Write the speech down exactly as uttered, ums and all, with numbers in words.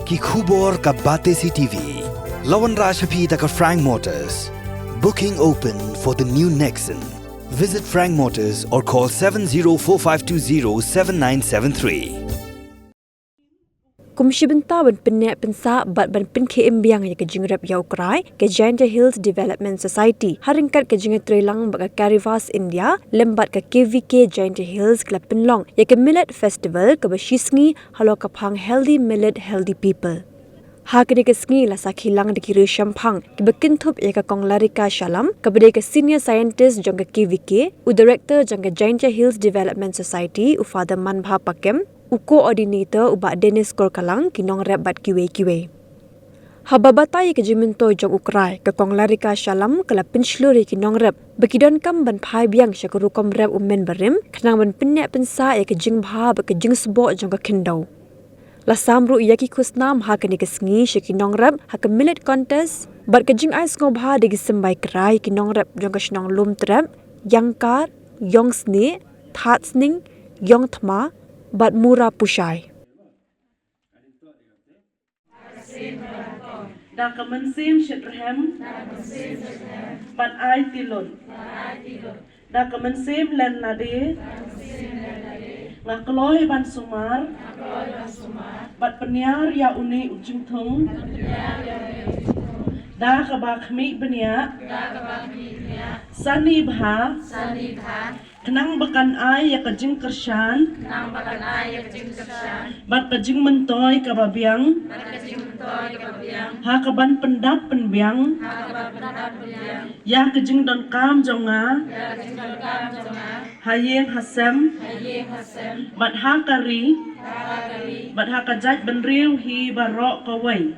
Ki khubor ka Batesi T V. La wanrah sha phi da ka Frank Motors. Booking open for the new Nexon. Visit Frank Motors or call seven zero four five two zero seven nine seven three. Kum shi bynta ban pynneh pynsah bad ban pynkhie im biang ïa ka jingrep ïa u krai, ka Jaintia Hills Development Society ha ryngkat ka jingïatreilang bad ka Karivas India lem bad ka K V K Jaintia Hills ka la pynlong ïa ka Millet Festival kaba shisngi halor ka phang Healthy Millet, Healthy People. Ha kane ka sngi la sakhi lang da ki riewshemphang kiba kynthup ïa ka Kong Larika Shallam, kaba dei ka Senior Scientist jong ka K V K, u Director jong ka Jaintia Hills Development Society, u Father Manbha Pakem, u Coordinator, u Bah Dennis Korkalang, ki nongrep bad kiwei kiwei. Haba batai ïa ka jingmyntoi jong u krai, ka Kong Larika Shallam ka la pynshlur ïa ki nongrep ba ki donkam ban phai biang sha ka rukom rep u mynbarim, khnang ban pynneh pynsah ïa ka jingbha bad ka jingsboh jong ka khyndew. La sam ruh ïa ki khusnam ha kane ka sngi sha ki nongrep ha ka Millet Contest bad ka jingai sngewbha da ki symbai krai ki nongrep jong ka shnong Lumtrep, Yangkar, Yongsnieh, Thadsning, Yongthma bad Mura Pushai. Da ka mynsiem shitrhem bad ai tilut, da ka mynsiem len lade, nga kloi ban sumar bad pynïar ïa une u jingthung da kaba khmih bniah sani bha, khnang ba kan ai ïa ka jingkyrshan bad ka jingmyntoi kaba biang ha kaban pyndap pynbiang ïa ka jingdonkam jong nga ha ïing ha sem bad ha ka ri bad ha ka jaitbynriew hi baroh kawei.